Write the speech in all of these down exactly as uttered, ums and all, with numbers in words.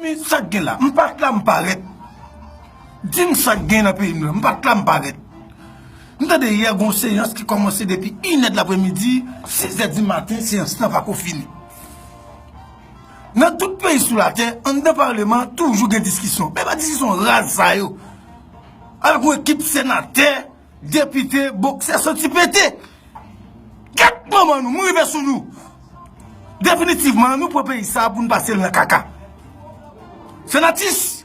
Mezanmi, sa k gen la? M pa t la, m parèt. Di m sa k gen nan peyi m nan. M pa t la, m parèt. M tande yè gon seyans ki kòmanse depi inè de lapremidi, sizè di maten, seyans lan pako fini. Nan tout peyi sou latè, anndan paleman, toujou gen diskisyon. Men pa diskisyon raz sa yo. Avèk yon ekip senatè, depite, boksè santi pete. Gèt manman nou, m rive sou nou. Definitivman, nou pran peyi sa pou n pase l nan kaka. Senatis,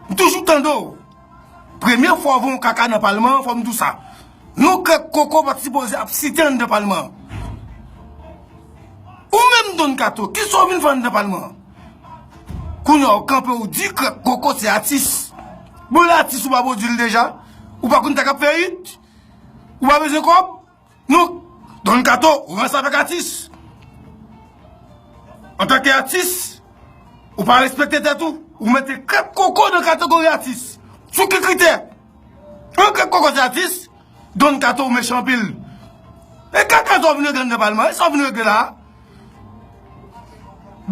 m toujou tande w. Premye fwa w voye yon kaka nan palman an, fò m di w sa. Non, krèk koko pa t sipoze ap site anndan palman an. Ou menm, Don Kato, kisa w vin fè anndan palman an? Kounye a w kanpe, w di krèk koko se atis. Bon, lè atis ou pa pwodui l deja, ou pa konn sa k ap fè it? Ou pa bezwen kòb? Non, Don Kato, ou ranse avèk atis. Antanke atis, ou pa respekte tèt ou. Ou mete krèk koko nan kategori atis. Sou ki kritè? An, krèk koko se atis? Don Kato, ou mechan anpil. E kaka sa w vin regle anndan palman, e sa w vin regle la a?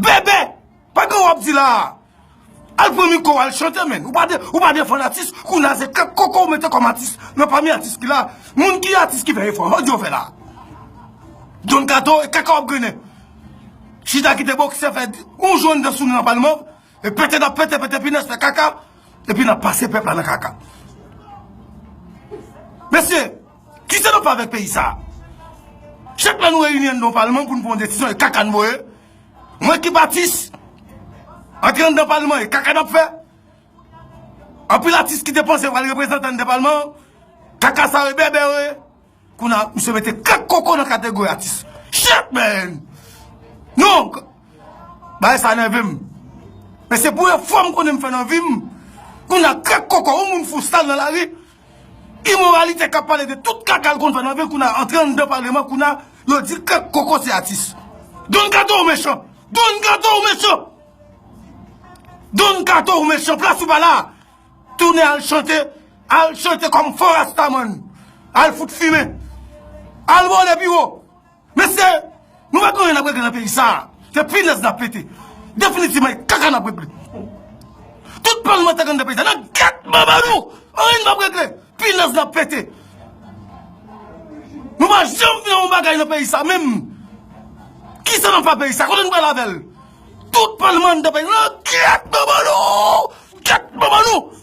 Bèbè! Pa gen w ap di la a. Al pran mikwo w al chante, menn. Ou pa de, ou pa defann atis, kounye a se kèk koko ou mete kòm atis. Nan pami atis ki la, moun ki atis ki fè efò, jodi w fè la. Don Kato, e kaka w ap grennen. Chita kite boksè fè yon jou anndan sou nou nan palman, e pete n ap pete, pete pinèz, fè kaka, epi n ap pase pèp la nan kaka. Mesye, kisa n ap fè avèk peyi sa a? Chak lè nou reyini anndan yon palman pou n pran yon desizyon, e kaka n voye. Yon ekip atis antre anndan palman, e kaka n ap fè. Anpil atis ki te panse yo pral reprezante anndan palman, kaka sa yo, bèbè yo ye. Kounye a, misye mete krèk koko nan kategori atis. Shit, man! Non! Bagay sa nève m. Men se premye fwa m konnen m fè nan vi m. Kounye a, krèk koko, yon moun fou sal nan lari, imoralite k ap pale de tout kaka l konn fè nan vi l, kounye a, antre anndan paleman, kounye a, yo di krèk koko se atis. Don Kato, ou mechan! Don Kato, ou mechan! Don Kato, ou mechan, plas ou pa la. Tounen al chante, al chante kòm fò rastaman. Al fout fimen. Al vòlè biwo. Mesye, nou pa gen anyen n ap regle nan peyi sa a. Se pinèz n ap pete. Definitivman, e kaka n ap regle. Tout palmantè k anndan peyi sa a, nan gèt manman nou. Anyen n p ap regle. Pinèz n ap pete. Nou pa janm fè yon bagay nan peyi sa menm. Kisa n ap fè peyi sa? Kote n pral avè l? Tout palman anndan peyi sa, nan gèt manman nou! Gèt manman nou!